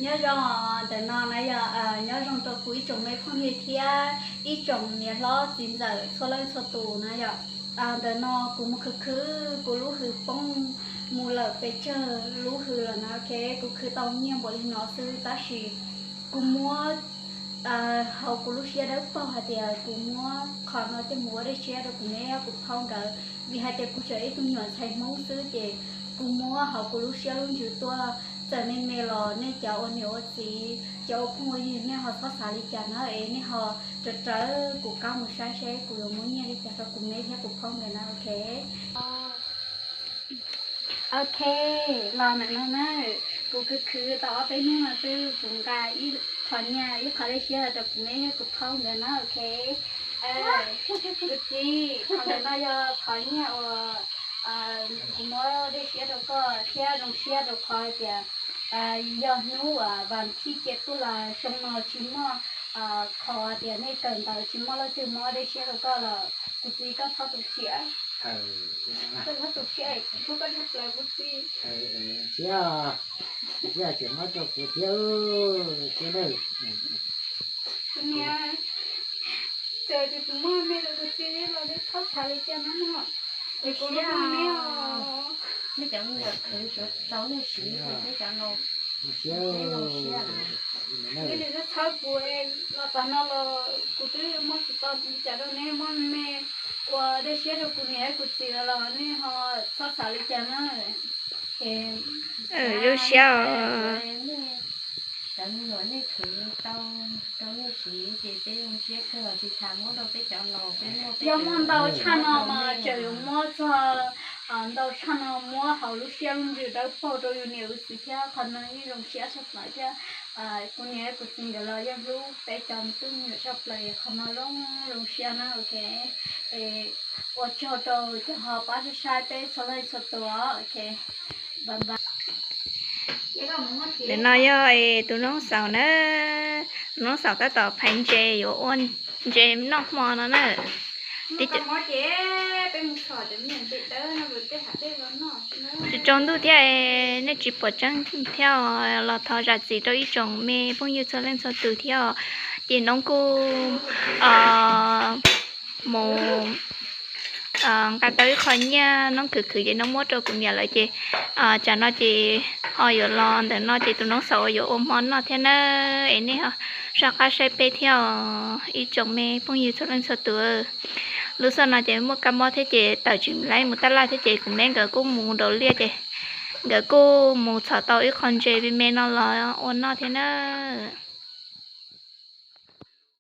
Nyob zoo, ntawm no na yog nyob zoo rau kuv ib tsoom me phooj ywg thiab ib tsoom niam hlob txiv ntxawm txhua leej txhua tus na yom. Ntawm no kuv mus khwv khwv kuv lub hws poob mus lawm pes tsawg lub hws lawm na, ok, kuv khwv tau nyiaj npaum li no xwb tab sis kuv muab hauv kuv lub siab dawb paug hais tias kuv muab qhov no coj mus ua dej siab rau kuv niam thiab kuv phaub nkawd, vim hais tias kuv tseem ib tug nyuam ntxhais Hmoob xwb ces kuv muab hauv kuv lub siab lub ntsws tuaj. Txawm me me los nej cov ua niam ua txiv, cov ua phooj ua ywg, nej ho txhob xav li cas na es nej ho rawm rawv kuv qab mus saib seb kuv yuav muab nyiaj li cas rau kuv niam thiab kuv phaub nkawd na, ok. Ok, los ntawm no na, kuv khwv khwv tau ob peb hnub no xwb kuv nqa ib qho nyiaj ib qho dej siab los rau kuv niam thiab kuv phaub nkawd na, ok. Kuv txiv, qhov ntawm no yog qhov nyiaj uas kuv muab dej siab rau koj thiab zoo siab rau qhov hais tias yog hnub uas vas thib ciaj tuaj los xyoo no tsis muaj qhov tias nej kawm ntawv tsis muaj leej twg muab dej siab rau koj los kuv txiv koj txhob tu siab. Koj txhob tu siab, kuv hlub koj tshaj plaws kuv txiv. Siab, siab tseem muab rau kuv thiab, siab nawb. Kuv niam, txawm tias kuv muaj me los kuv txiv los nej txhob xav li cas na mog. Es kuv siab, nej cov me nyuam khwv tau nej siv, peb cov laus siab, siab. Nej txhob txhawb kuv los tas no los kuv twb muab tsis tau li cas rau nej, muab me ua dej siab rau kuv niam thiab kuv txiv lawm los nej ho txhob xav li cas na. Lub siab os. Cov me nyuam nej khwv tau rau nej siv ces peb zoo siab kawg, tsis tas muab rau peb cov laus, peb muaj, yog muaj ntau tshaj no mas tseem yuav muab txog ntau tshaj no, muab hauv lub siab lub ntsws dawb paug rau yus niam yus txiv thiab, qhov no yeej zoo siab tshaj plaws thiab. Kuv niam kuv txiv nkawd los yeej hlub peb cov me tub me nyuam tshaj plaws, qhov no zoo zoo siab na, ok. Ua tsaug rau cov ho pab saib saib peb txhua leej txhua tus, ok. Ntawm no yog tus noob xaus na, tus noob xaus tab tom phais ntses yuav ua ntses noj hmo no na. Tsis tsaus ntuj thiab nej tsis pom tseeb thiab los thov zam txim rau ib tsoom me phooj ywg txhua leej txhua tus thiab os. Ces noob kuj mus nqa tau ib qho nyiaj, noob khwv khwv ces noob muab rau kuv niam lawm ces tsam no ces ho yuav los ntawm no ces tus noob xaus yuav ua hmo noj thiab na. Es nej ho soj qab saib peb thiab os ib tsoom me phooj ywg txhua leej txhua tus. Lub xyoo no ces muaj kab mob thiab ces tawm tsis laib mus tab laj thiab ces kuv me nkawd kuj mus nraum liaj ces nkawd kuj mus txhom tau ib qho ntses me me no los ua noj thiab na.